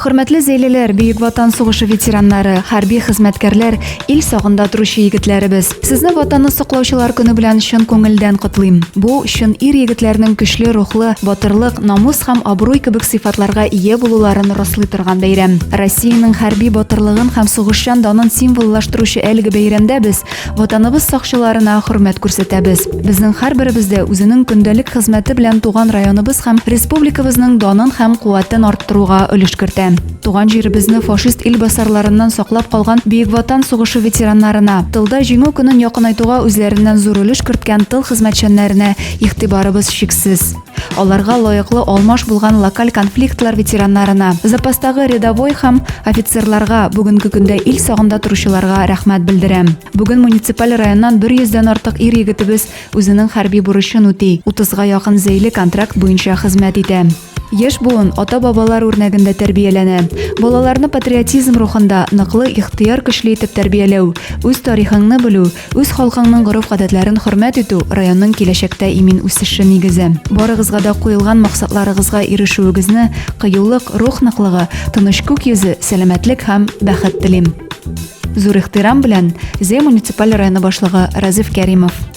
Хөрмәтле зәйлеләр, Бөек Ватан сугышы ветераннары, хәрби хезмәткәрләр, ил сагында торучы егетләребез! Сезне Ватанны саклаучылар көне белән чын күңелдән котлыйм. Бу, чын ир-егетләрнең көчле рухлы, батырлык, намус һәм абруй кебек сыйфатларга ия булуларын раслый торган бәйрәм. Россиянең хәрби батырлыгын һәм сугышчан данын символлаштыручы әлеге бәйрәмдә без Ватаныбыз сакчыларына хөрмәт күрсәтәбез. Безнең һәрберебез дә үзенең көндәлек хезмәте белән туган районыбыз һәм республикабызның данын һәм куәтен арттыруга өлеш кертә. Туган җиребезне фашист илбасарларыннан саклап калган Бөек Ватан сугышы ветераннарына, тылда Җиңү көнен якынайтуга үзләреннән зур өлеш керткән тыл хезмәтчәннәренә игътибарыбыз чиксез. Аларга лаеклы алмаш булган локаль конфликтлар ветераннарына, запастагы рядовой һәм офицерларга, бүгенге көндә ил сагында торучыларга рәхмәт белдерәм. Бүген муниципаль районнан 100 дән артык ир-егетебез үзенең хәрби бурычын үти, 30 га якын зәйле контракт буенча хезмәт итә. Яшь буын ата-бабалар үрнәгендә тәрбияләнә. Балаларны патриотизм рухында, ныклы ихтыяр көчле итеп тәрбияләү, үз тарихыңны белү, Үз халкыңның гореф-гадәтләрен хөрмәт итү, районның киләчәктә имин үсеше нигезе. Барыгызга да куелган максатларыгызга ирешүегезне, кыюлык, рух ныклыгы, тыныч күк йөзе, сәламәтлек һәм бәхет телим. Зур ихтирам белән, Зәй муниципаль районы башлыгы Разиф Кәримов.